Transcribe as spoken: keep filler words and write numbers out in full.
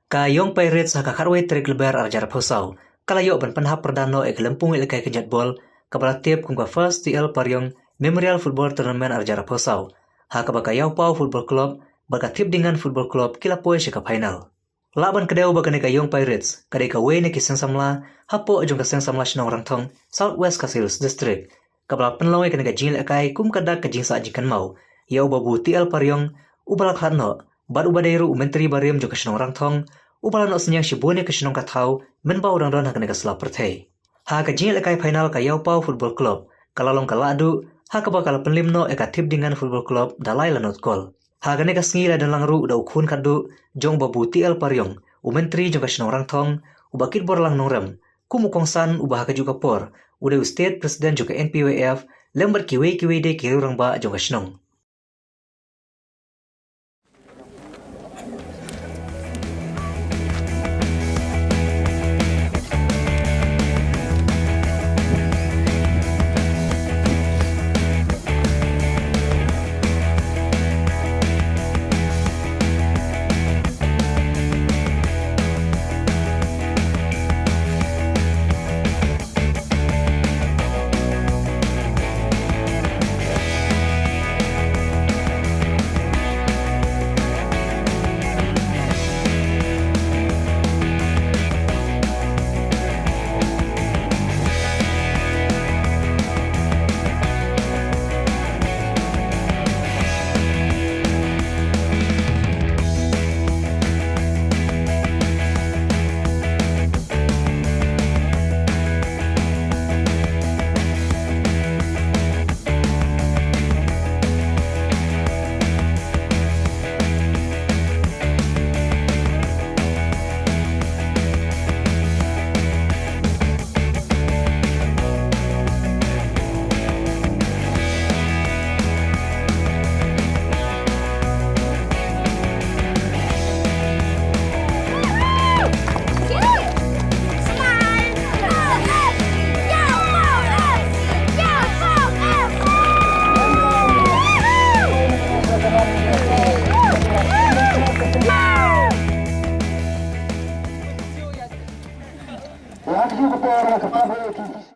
Ka Iong Pirates ha ka khatwei tarik Lber arhajar arphew saw ka la ïoh ban pynhap pyrda noh ïa ka lympung ïalehkai ka jatbol kaba la tip kum ka First T L Pariong Memorial Football Tournament arhajar arphew saw, ha kaba ka Ïawpaw Football Club bad ka Thipdingan Football Club ki la poi sha ka final. Lah ban kdew ba kane ka Iong Pirates ka dei kawei na ki seng samla hapoh jong ka seng samla shnong Rangthong, South West Khasi Hills District, kaba la pynlong ïa kane ka jingïalehkai kum ka dak ka jingsah jingkynmaw ïa u Babu T L Pariong, uba la khlad noh, bad uba dei ruh u Myntri barim jong ka shnong Rangthong, uba la noh synñiang shibun ïa ka shnong ka thaw mynba u dang don ha kane ka sla pyrthei. Ha ka jingïalehkai final ka Ïawpaw Football Club ka la long ka lahduh, ha kaba ka la pynlim noh ïa ka Thipdingan Football Club da lai la nod kol. Ha kane ka sngi la don lang ruh da u khun khatduh jong u Babu T L Pariong, u Myntri jong ka shnong Rangthong, u Bah Kitborlang Nongrem, kum u kongsan uba ha kajuh ka por u dei u State President jong ka N P Y F, lem bad kiwei kiwei de ki riew rangbah jong ka shnong.